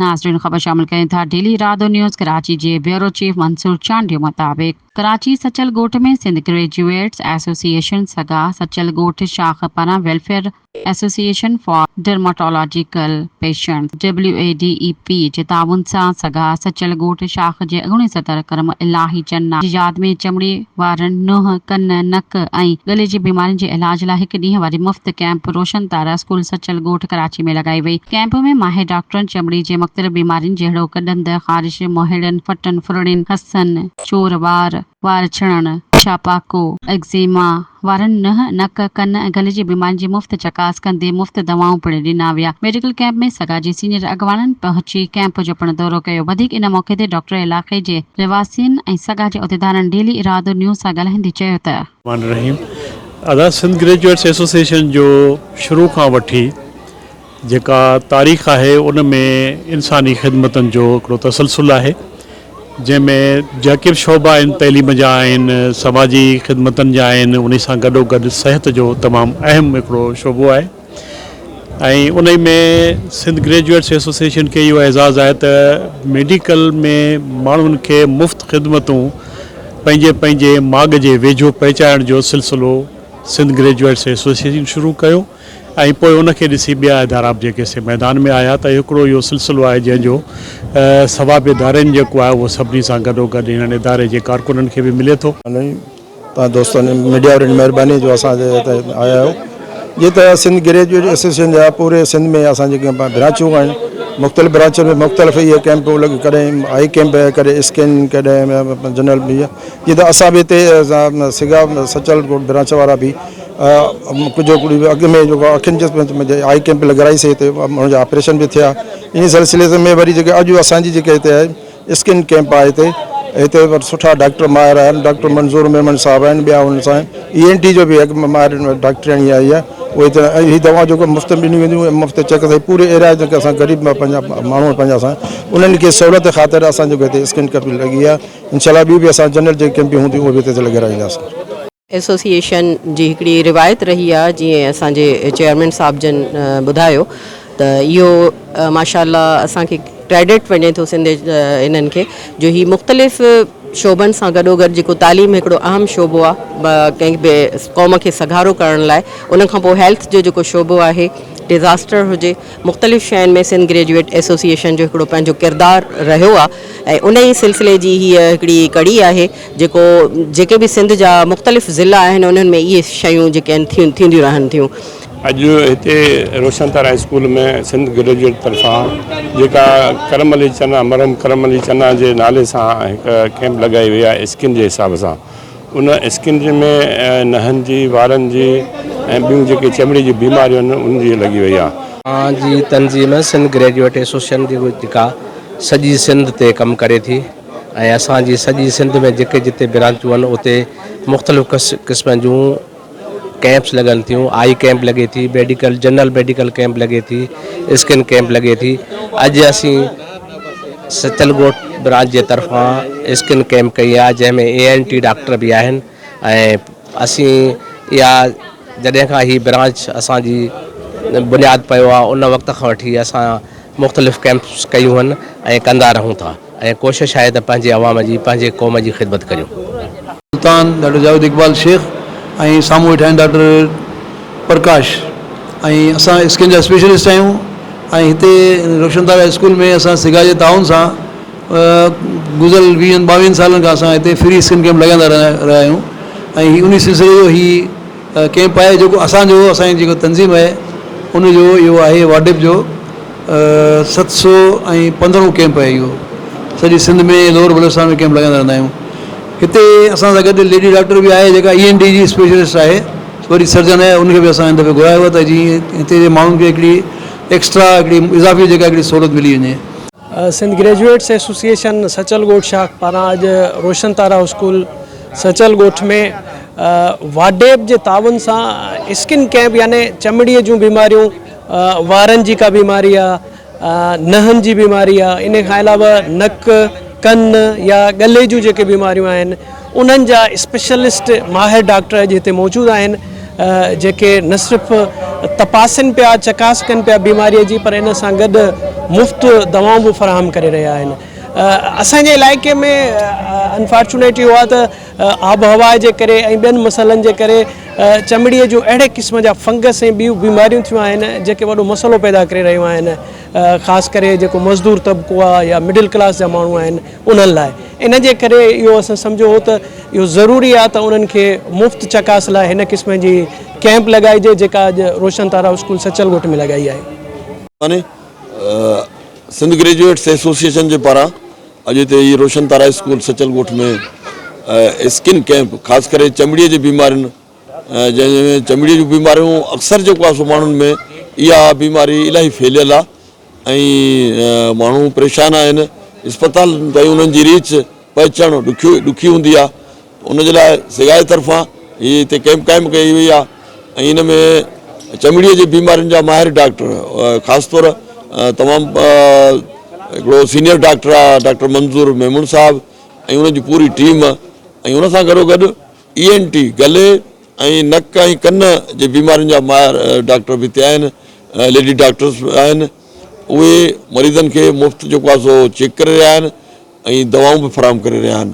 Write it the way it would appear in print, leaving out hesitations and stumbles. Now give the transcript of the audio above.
ناظرين خبر شامل ڪريون ٿا ڊيلي ارادو نيوز ڪراچي جي بيورو چيف منصور چانڊيو مطابق ڪراچي سچل ڳوٺ ۾ سنڌ گريجوئيٽس ايسوسيئيشن سگا سچل ڳوٺ شاخ پاران welfare association for dermatological patients, WADEP، جي تعاون سان سگا سچل ڳوٺ شاخ جي اڳوڻي صدر ڪرم الاهي چنا جي ياد ۾ چمڙي، وارن، ننهن، ڪن، نڪ ۽ ڳلي جي بيمارين جي علاج لاء هڪ ڏينهن واري مفت ڪئمپ روشن تارا اسڪول سچل ڳوٺ ڪراچي ۾ لڳائي وئي. ڪئمپ ۾ ماهر ڊاڪٽرن چمڙي جي مختلف بيمارين جهڙوڪ ڏند، خارش، موهيڙن، ڦٽن ڦرڙين، هسن، چور وار، وار ڇڻڻ، ڇاپاڪو، ايگزيما، وارن، ننهن، نڪ، ڪن ۽ گلي جي بيمارين جي مفت چڪاس ڪندي مفت دوائون پڻ ڏنا ويا. ميڊيڪل ڪئمپ ۾ سگا جي سينيئر اڳواڻن پهچي ڪئمپ جو پڻ دورو ڪيو. وڌيڪ ان موقعي تي ڊاڪٽر علائقي جي رهواسين ۽ سگا جي عهديدارن ڊيلي ارادو نيوز سان ڳالهائيندي چيو ته. الرحمان الرحيم ادا سنڌ گريجوئيٽس ايسوسيئيشن جو شروع کان وٺي جيڪا تاريخ آهي ان ۾ انساني خدمتن جو هڪڙو تسلسل آهي جنهن ۾ جيڪي به شعبا آهن تعليم جا آهن سماجي خدمتن جا آهن انهي سان گڏو گڏ صحت جو تمام اهم هڪڙو شعبو آهي ۽ انهي ۾ سنڌ گريجوئيٽس ايسوسيئيشن کي اهو اعزاز آهي ته ميڊيڪل ۾ ماڻهن کي مفت خدمتون پنهنجي پنهنجي ماڳ جي ويجهو پهچائڻ جو سلسلو سنڌ گريجوئيٽس ايسوسيئيشن شروع ڪيو ۽ پوء ان کي ڏسي ٻيا ادارا به جيڪي سي ميدان ۾ آيا ته هڪڙو اهو سلسلو آهي جنهن جو ثواب دارين جيڪو آهي اهو سڀني سان گڏوگڏ هنن اداري جي ڪارڪنن کي به ملي ٿو. توهان دوستن ميڊيا وارن جي مهرباني جو اسان جي هتي آيا آهيو جيئن ته سنڌ گريجوئيٽ ايسوسيئيشن جا پوري سنڌ ۾ اسان جي برانچون آهن مختلف برانچن ۾ مختلف اهي ڪئمپ لڳ ڪڏهن آئي ڪئمپ ڪڏهن اسڪن ڪڏهن جنرل جيئن ته اسان به هتي سگا سچل ڳوٺ برانچ وارا به ڪجهه اڳ ۾ جيڪو اکين جي آئي ڪئمپ لڳرائي سي هتي ماڻهن جا آپريشن به ٿيا ان سلسلي ۾ وري جيڪي اڄ اسان جي جيڪي هتي آهي اسڪن ڪئمپ آهي هتي هتي سٺا ڊاڪٽر ماهر آهن ڊاڪٽر منظور ميمڻ صاحب آهن ٻيا ان سان اي اين ٽي جو به هڪ ماهر ڊاڪٽرياڻي آئي آهي اهي هتي هي دوائون جيڪو مفت ۾ ڏنيون وينديون مفت چيڪ اپ پوري ايريا جيڪي اسان غريب پنهنجا ماڻهو پنهنجا اسان انهن کي سهولت خاطر اسان جيڪو هتي اسڪن ڪئمپ لڳي آهي انشاء الله ٻي به اسان جنرل جيڪي ڪئمپيون هونديون اهي به هتي لڳرائينداسين. ايسوسيئيشن جي هڪڙي روايت رهي آهي جيئن اسان جي چيئرمين صاحب جن ٻڌايو ته اهو ماشاء الله اسان کي ڪريڊٽ وڃي ٿو سنڌ انهن کي جو هي مختلف شعبن سان گڏو گڏ جيڪو تعليم هڪڙو اهم شعبو آهي ڪنهن به قوم کي سگهارو ڪرڻ لاء ان کان پوء هيلٿ جو جيڪو شعبو آهي ڊزاسٽر هجي مختلف شين ۾ سنڌ گريجوئيٽ ايسوسيئيشن جو هڪڙو پنهنجو ڪردار رهيو آهي ۽ ان ئي سلسلي جي هيء هڪڙي ڪڙي آهي جيڪو جيڪي به سنڌ جا مختلف ضلعا آهن انهن ۾ اهي شيون جيڪي آهن ٿينديون رهن ٿيون. اڄ هتي روشن تارا اسڪول ۾ سنڌ گريجوئيٽ طرفان جيڪا ڪرم علي چنا مرحوم ڪرم علي چنا جي نالي سان هڪ ڪئمپ لڳائي وئي آهي اسڪن جي حساب سان ان اسڪن ۾ نهن جي وارن جي ۽ ٻيون جيڪي چمڙي جون بيماريون آهن ان جي لڳي وئي آهي. اسان جي تنظيم سنڌ گريجوئيٽ ايسوسيئيشن جيڪا سڄي سنڌ تي ڪم ڪري ٿي ۽ اسان جي سڄي سنڌ ۾ جيڪي جتي برانچون آهن اتي مختلف قسمن جون ڪئمپس لڳن ٿيون آئي ڪئمپ لڳي ٿي ميڊيڪل جنرل ميڊيڪل ڪئمپ لڳي ٿي اسڪن ڪئمپ لڳي ٿي اڄ اسين سچل ڳوٺ برانچ جي طرفان اسڪن ڪئمپ ڪئي آهي جنهن ۾ اي اين ٽي ڊاڪٽر به آهن ۽ اسين اها جڏهن کان هي برانچ اسان جي بنياد پيو آهي ان وقت کان وٺي اسان مختلف ڪئمپس ڪيون آهن ۽ ڪندا رهون ٿا ۽ ڪوشش آهي ته پنهنجي عوام جي پنهنجي قوم جي خدمت ڪريون. سلطان، ڊاڪٽر جاويد اقبال شيخ ۽ سامهون ويٺا آهن ڊاڪٽر پرڪاش ۽ اسان اسڪن جا اسپيشلسٽ آهيون ۽ هتي روشن تارا اسڪول ۾ اسان سگا جي تعاون سان گذريل ويهن ٻاويهن سالن کان اسان هتي فري اسڪن ڪئمپ لڳائيندا رهيا آهيون ۽ هي انهي سلسلي جو هي ڪئمپ آهي جيڪو اسان جو اسان جي جيڪو تنظيم آهي ان جو اهو آهي واڊپ جو 715 ڪئمپ آهي اهو سڄي سنڌ ۾ لوئر بلوچستان ۾ ڪئمپ لڳائيندا رهندا آهيون هتي اسان سان گڏ ليڊي ڊاڪٽر به آهي جيڪا اي اين ٽي جي اسپيشلسٽ آهي وري سرجن آهي ان کي به اسان هن دفعي گهرايو آهي ته جيئن هتي جي ماڻهن کي هڪڙي ايڪسٽرا هڪڙي اضافي جيڪا هڪڙي سهولت ملي وڃي. سنڌ گريجوئيٽس ايسوسيئيشن سچل ڳوٺ شاخ پاران اڄ روشن تارا اسڪول سچل ڳوٺ ۾ واڊيپ جي تعاون سان اسڪن ڪئمپ يعني چمڙي جون بيماريون وارن جي ڪا بيماري آ نهن جي بيماري آ ان کان علاوه نڪ ڪن يا ڳلي جون جيڪي بيماريون آهن انهن جا اسپيشلسٽ ماهر ڊاڪٽر اڄ هتي موجود آهن. جيڪي نه صرف تپاسين پيا چڪاس ڪن پيا بيماري جي پر ان سان گڏ مفت دوائون به فراهم ڪري رهيا آهن اسان جي علائقي ۾ انفارچونيٽ اهو آهي ته آبهوا جي ڪري ۽ ٻين مسئلن جي ڪري چمڙي جون اهڙي قسم جا فنگس ۽ ٻيون بيماريون ٿيون آهن جيڪي وڏو مسئلو پيدا ڪري رهيون آهن خاص ڪري جيڪو مزدور طبقو آهي يا مڊل ڪلاس جا ماڻهو آهن انهن لاء ان جي ڪري اهو اسان سمجهيو هو ته اهو ضروري آهي ته انهن کي مفت چڪاس لاء هن قسم جي ڪئمپ لڳائجي جيڪا اڄ روشن تارا اسڪول سچل ڳوٺ ۾ لڳائي آهي. سنڌ گريجوئيٽس ايسوسيئيشن جي پاران اڄ هتي هي روشن تارا اسڪول سچل ڳوٺ ۾ اسڪن ڪئمپ خاص ڪري چمڙي جي بيمارين جنهن ۾ چمڙي جون بيماريون اڪثر جيڪو آهي سو ماڻهن ۾ اها بيماري الاهي ڦهليل آهي ۽ ماڻهو پريشان آهن اسپتال تائين انهن جي ريچ پهچڻ ڏکيو ڏکي هوندي آهي ان جي لاء سگائي طرفان هي هتي ڪئمپ قائم ڪئي وئي آهي ۽ ان ۾ چمڙي جي بيمارين جا ماهر ڊاڪٽر خاص طور تمام هڪڙو سينئر ڊاڪٽر آهي ڊاڪٽر منظور ميمڻ صاحب ۽ ان جي پوري ٽيم ۽ ان سان گڏو گڏ اي اين ٽي گلي ۽ نڪ ۽ ڪن جي بيمارين جا ماهر ڊاڪٽر به هتي آهن ليڊي ڊاڪٽرس به آهن اهي مريضن کي مفت جيڪو آهي سو چيڪ ڪري رهيا آهن ۽ دوائون به فراهم ڪري رهيا آهن.